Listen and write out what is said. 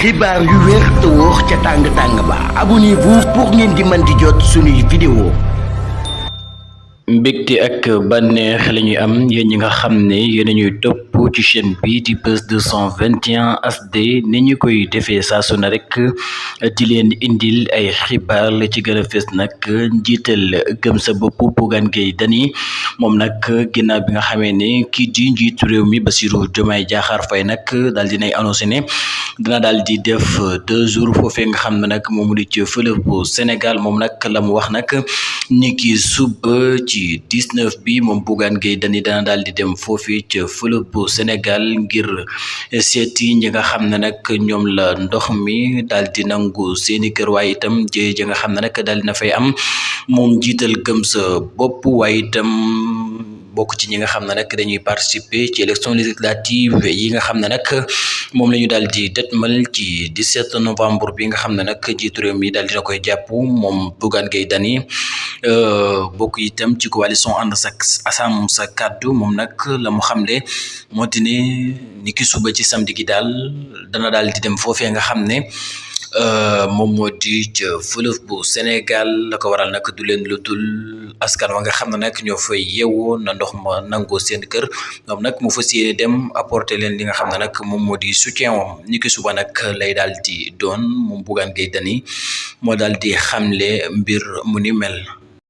xibaar yu wér te wóor ca tàng ba abonnez-vous pour ngeen di mën di jot suñuy vidéo. mbégte ak bànneex la ñuy am yéen ñi nga xam ne yéen ñuy topp ci chaîne bi di Buzz 221 HD ni ñu koy defee saa su ne rek di leen indil ay xibaar la ci gën a fës nag njiital gëm sa bopp Bougane Gueye Dany moom nag ginnaaw bi nga xamee ne kii di njiitu réew mi Bassirou Diomaye Diakhar Faye nag daal dinay annoncé ne dina daal di def 2 jours foofee nga xam ne nag moom di ci fleuve bu Sénégal moom nag la mu wax nag ni ki suba ci 19 bi moom Bougane Gueye Dany dana daal di dem foofi ca fleuve bu Sénégal ngir seeti ñi nga xam ne nag ñoom la ndox mi daal di nangu seeni kër waaye itam jëye ja nga xam ne nag daal dina fay am moom jiital gëm sa bopp waaye itam bokk ci ñi nga xam ne nag dañuy participer ci élection législative yi nga xam ne nag moom la ñu daal di dëtmal ci 17 novembre bi nga xam ne nag jiitu réew mi daal dina koy jàpp moom Bougane Gueye Dany bokk itam ci coalition ànd sa sàmm sa kàddu moom nag la mu xamle moo di ne ni ki suba ci samedi gi daal dana daal di dem foofee nga xam ne moom moo di ca fleuve bu Sénégal la ko waral nag du leen lu dul askan wa nga xam ne nag ñoo fay yeewoo na ndox ma nangoo seen kër ñoom nag mu fas yéene dem apporter leen li nga xam ne nag moom moo di soutien wam ni ki suba nag lay daal di doon moom Bougane Gueye Dany moo daal di xamle mbir mu ni mel.